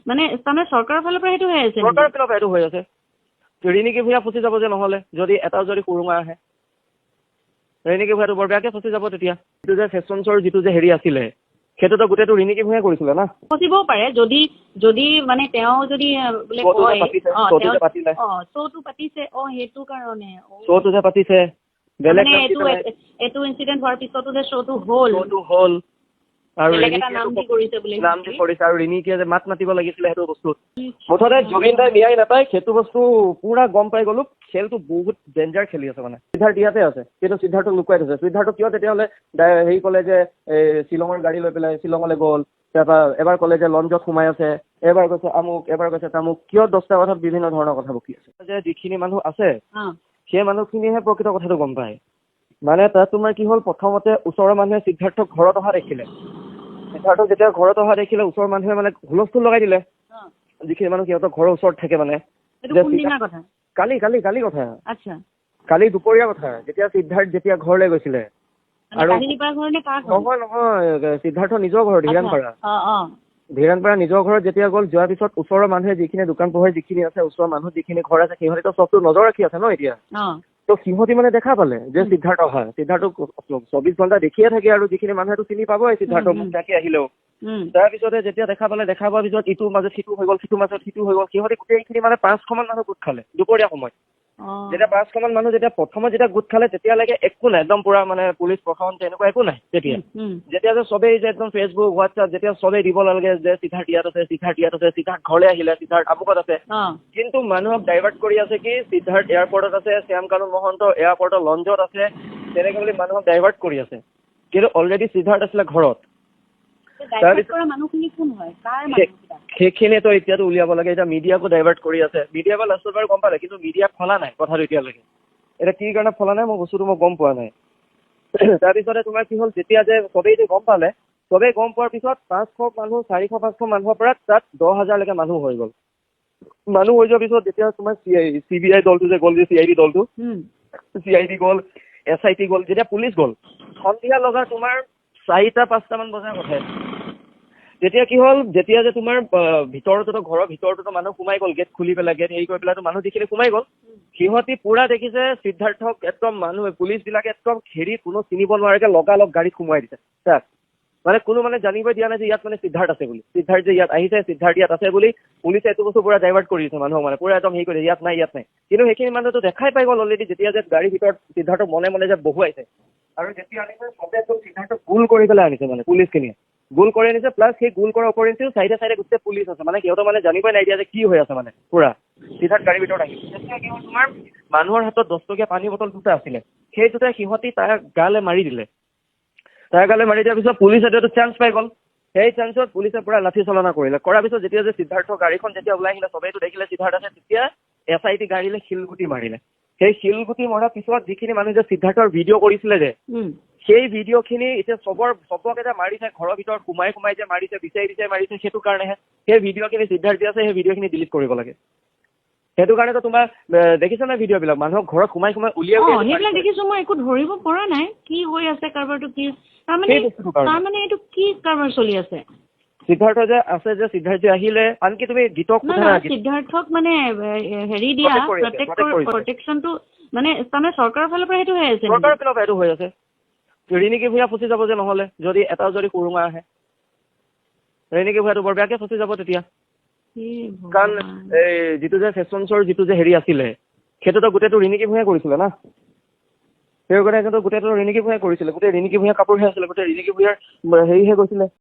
মানে তাৰমানে চৰকাৰৰ ফালৰ পৰা সেইটো হৈ আছে নেকি? চৰকাৰৰ ফালৰ পৰা এইটো হৈ আছে। ৰিণিকি ভূঞা ফচি যাব যে নহ'লে, যদি এটাও যদি সুৰুঙা আহে, ৰিণিকি ভূঞাটো বৰ বেয়াকে ফচি যাব তেতিয়া। যিটো যে ফেশ্বন শ্ব'ৰ যিটো যে হেৰি আছিলে, সেইটোতো গোটেইটো ৰিণিকি ভূঞাই কৰিছিলে না। ফচিবও পাৰে যদি যদি মানে তেওঁ যদি বোলে শ্ব'টো যে কয় পাতিছে, শ্ব'টো যে পাতিলে, শ্ব'টো পাতিছে, সেইটো কাৰণে। শ্ব'টো যে পাতিছে, বেলেগ মানে নাম দি এইটো পেলাই এইটো ইনচিডেণ্ট হোৱাৰ পিছতো যে শ্ব'টো হ'ল, শ্ব'টো হ'ল আৰু বেলেগ এটা ৰিণিকিয়েতো নাম দি কৰিছে বুলি নাম দি কৰিছে আৰু ৰিণিকিয়ে যে মাত মাতিব লাগিছিলে সেইটো বস্তুত। মুঠতে জুবিন দাই ন্যায় নাপায়, সেইটো বস্তু পুৰা গম পাই গ'লো। খেলটো বহুত ডেঞ্জাৰ খেলি আছে মানে। সিদ্ধাৰ্থ ইয়াতে আছে, কিন্তু সিদ্ধাৰ্থক লুকুৱাই থৈছে। সিদ্ধাৰ্থক কিয় তেতিয়াহ'লে হেৰি ক'লে যে এই শ্বিলঙৰ গাড়ী লৈ পেলাই শ্বিলঙলৈ গ'ল, তাৰপৰা এবাৰ ক'লে যে লঞ্চত সোমাই আছে, এবাৰ কৈছে আমুক, এবাৰ কৈছে তামুক, কিয় 10টা কথাত বিভিন্ন ধৰণৰ কথা বকি আছে। যে যিখিনি মানুহ আছে সেই মানুহখিনিয়েহে প্ৰকৃত কথাটো গম পায়। মানে তাত তোমাৰ কি হ'ল, প্ৰথমতে ওচৰৰ মানুহে সিদ্ধাৰ্থক ঘৰত অহা দেখিলে। সিদ্ধাৰ্থক যেতিয়া ঘৰত অহা দেখিলে, ওচৰৰ মানুহে মানে হুলস্থুল লগাই দিলে। যিখিনি মানুহ সিহঁতৰ ঘৰৰ ওচৰত থাকে মানে। এইটো যে কোনদিনাৰ কথা? কালি, কালি, কালি কথা। কালি দুপৰীয়া কথা, যেতিয়া সিদ্ধাৰ্থ যেতিয়া ঘৰলৈ গৈছিলে। মানে আৰু কাহিলীপাৰা ঘৰ নে কাৰ ঘৰ? নহয়, নহয়, সিদ্ধাৰ্থ নিজৰ ঘৰ ধীৰাণপাৰা। ধীৰাণপাৰা নিজৰ ঘৰত যেতিয়া গ'ল, যোৱাৰ পিছত ওচৰৰ মানুহে যিখিনি দোকান পোহাৰ যিখিনি আছে, ওচৰৰ মানুহ যিখিনি ঘৰ আছে, সিহঁতেতো চবটো নজৰ ৰাখি আছে ন এতিয়া। তো সিহঁতি মানে দেখা পালে যে সিদ্ধাৰ্থ অহা, সিদ্ধাৰ্থক 24 ঘণ্টা দেখিয়ে থাকে আৰু যিখিনি মানুহেতো চিনি পাবই সিদ্ধাৰ্থ মুখ ঢাকি আহিলেও। তাৰপিছতে যেতিয়া দেখা পালে, দেখা পোৱাৰ পিছত ইটোৰ মাজত সিটো হৈ গ'ল, সিটোৰ মাজত সিটো হৈ গ'ল, সিহঁতি গোটেইখিনি মানে 500 মান মানুহ গোট খালে দুপৰীয়া সময়ত। যেতিয়া 500 মান মানুহ যেতিয়া প্ৰথমত যেতিয়া গোট খালে, তেতিয়ালৈকে একো নাই, একদম পুৰা মানে পুলিচ প্ৰশাসন তেনেকুৱা একো নাই তেতিয়া। যেতিয়া যে চবেই যে একদম ফেচবুক হোৱাটছআপ যেতিয়া চবেই দিব লাগে যে সিদ্ধাৰ্থ ইয়াত আছে, সিদ্ধাৰ্থ ইয়াত আছে, সিদ্ধাৰ্থ ঘৰলৈ আহিলে, সিদ্ধাৰ্থ আমুকত আছে, কিন্তু মানুহক ডাইভাৰ্ট কৰি আছে কি সিদ্ধাৰ্থ এয়াৰপৰ্টত আছে, শ্যাম কানু মহন্ত এয়াৰপৰ্টৰ লঞ্চত আছে, তেনেকে বুলি মানুহক ডাইভাৰ্ট কৰি আছে। কিন্তু অলৰেডি সিদ্ধাৰ্থ আছিলে ঘৰত। ডাইভাৰ্ট কৰা মানুহখিনি কোন হয়? কাৰ মানুহকেইটা? সেইখিনিয়েতো এতিয়াতো উলিয়াব লাগে। এতিয়া মিডিয়াকো ডাইভাৰ্ট কৰি আছে। মিডিয়া বাৰু লাষ্টত বাৰু গম পালে, কিন্তু মিডিয়াক ফলা নাই কথাটো এতিয়ালৈকে। এতিয়া কি কাৰণে ফলা নাই মই বস্তুটো মই গম পোৱা নাই। তাৰপিছতে তোমাৰ কি হ'ল, যেতিয়া যে চবেই যে গম পালে, চবেই গম পোৱাৰ পিছত 500 মানুহ, 400-500 মানুহৰ পৰা তাত 10,000লৈকে মানুহ হৈ গ'ল। মানুহ হৈ যোৱাৰ পিছত যেতিয়া তোমাৰ চি বি আই দলটো যে গ'ল, যে চি I D দলটো, চি I D গ'ল, এছ I T গ'ল, যেতিয়া পুলিচ গ'ল, সন্ধিয়া লগা তোমাৰ 4টা-5টা মান বজাৰ কথা। তেতিয়া কি হ'ল, যেতিয়া যে তোমাৰ ভিতৰতো ঘৰৰ ভিতৰতো মানুহ সোমাই গ'ল, গেট খুলি পেলাই, গেট হেৰি কৰি পেলাই মানুহ যিখিনি সোমাই গ'ল, সিহঁতি পুৰা দেখিছে সিদ্ধাৰ্থক একদম মানুহ পুলিচ বিলাকে একদম ঘেৰি কোনো চিনিব নোৱাৰাকে লগালগ গাড়ীত সোমোৱাই দিছে তাক। মানে কোনো মানে জানিবই দিয়া নাই যে ইয়াত মানে সিদ্ধাৰ্থ আছে বুলি, সিদ্ধাৰ্থ যে ইয়াত আহিছে, সিদ্ধাৰ্থ ইয়াত আছে বুলি পুলিচে এইটো বস্তু পুৰা ডাইভাৰ্ট কৰি দিছে মানুহক, মানে পুৰা একদম হেৰি কৰি দিছে, ইয়াত নাই, ইয়াত নাই। কিন্তু সেইখিনি মানুহেতো দেখাই পাই গ'ল অলৰেডি, যেতিয়া যে গাড়ীৰ ভিতৰত সিদ্ধাৰ্থক মনে মনে যে বহুৱাইছে আৰু যেতিয়া আনিছে চবে একদম সিদ্ধাৰ্থক গোল কৰি পেলাই আনিছে, মানে পুলিচখিনিয়ে গোল কৰি আনিছে। প্লাছ সেই গোল কৰাৰ উপৰিঞ্চিও চাইডে চাইডে গোটেই পুলিচ আছে, মানে সিহঁতৰ মানে জানিবই নাই দিয়া যে কি হৈ আছে, মানে পুৰা সিদ্ধাৰ্থ গাড়ীৰ ভিতৰত আহিছে। তেতিয়া কি হ'ল, তোমাৰ মানুহৰ হাতত 10 টকীয়া পানী বটল দুটা আছিলে, সেই দুটা সিহঁতি তাৰ গালে মাৰি দিলে। তাৰ গালে মাৰি দিয়াৰ পিছত পুলিচে এইটো চান্স পাই গ'ল। সেই চান্সত পুলিচে পুৰা লাঠি চালনা কৰিলে। কৰাৰ পিছত যেতিয়া যে সিদ্ধাৰ্থ গাড়ীখন যেতিয়া ওলাই আহিলে, চবেইতো দেখিলে সিদ্ধাৰ্থ আছে, তেতিয়া এছ I T গাড়ীলৈ শিলগুটি মাৰিলে। সেই শিলগুটি মৰাৰ পিছত যিখিনি মানুহ যে সিদ্ধাৰ্থৰ ভিডিঅ' কৰিছিলে যে, সেই ভিডিঅ' খিনি এতিয়া চবকে যে মাৰিছে, ঘৰৰ ভিতৰত সোমাই সোমাই যে মাৰিছে, বিচাৰি বিচাৰি মাৰিছে, সেইটো কাৰণেহে সেই ভিডিঅ' খিনি সিদ্ধাৰ্থ যি আছে সেই ভিডিঅ' খিনি ডিলিট কৰিব লাগে। সেইটো কাৰণেতো তোমাৰ, দেখিছা নাই ভিডিঅ' বিলাক, মানুহক ঘৰত সোমাই সোমাই উলিয়াই উলিয়াই সেইবিলাক মাৰিছে। দেখিছো মই, একো ধৰিব পৰা নাই কি হৈ আছে কাৰবাৰটো, কি সেই বস্তুটোৰ কাৰণে। তাৰমানে এইটো কি কাৰবাৰ চলি আছে? সিদ্ধাৰ্থ যে আছে যে, সিদ্ধাৰ্থ যে আহিলে, আনকি তুমি গীতক নাই, সোধা নাই, গীত- সিদ্ধাৰ্থক মানে, হেৰি দিয়া, Protect কৰিছে, protect protect কৰিছে। প্ৰটেকশ্যনটো মানে তাৰমানে চৰকাৰৰ ফালৰ পৰা সেইটো হৈ আছে নেকি? চৰকাৰৰ ফালৰ পৰা এইটো হৈ আছে। ৰিণিকি ভূঞা ফচি যাব যে নহ'লে, যদি এটাও যদি সুৰুঙা আহে, ৰিণিকি ভূঞাটো বৰ বেয়াকে ফচি যাব তেতিয়া। হে কাৰণ ভগৱান। এই যিটো যে ফেশ্বন শ্ব'ৰ যিটো যে হেৰি আছিলে, সেইটোতো গোটেইটো ৰিণিকি ভূঞাই কৰিছিলে না। সেই কাৰণে সেইটো গোটেইটো ৰিণিকি ভূঞাই কৰিছিলে, গোটেই ৰিণিকি ভূঞা কাপোৰহে আছিলে, গোটেই ৰিণিকি ভূঞাৰ হেৰিহে গৈছিলে।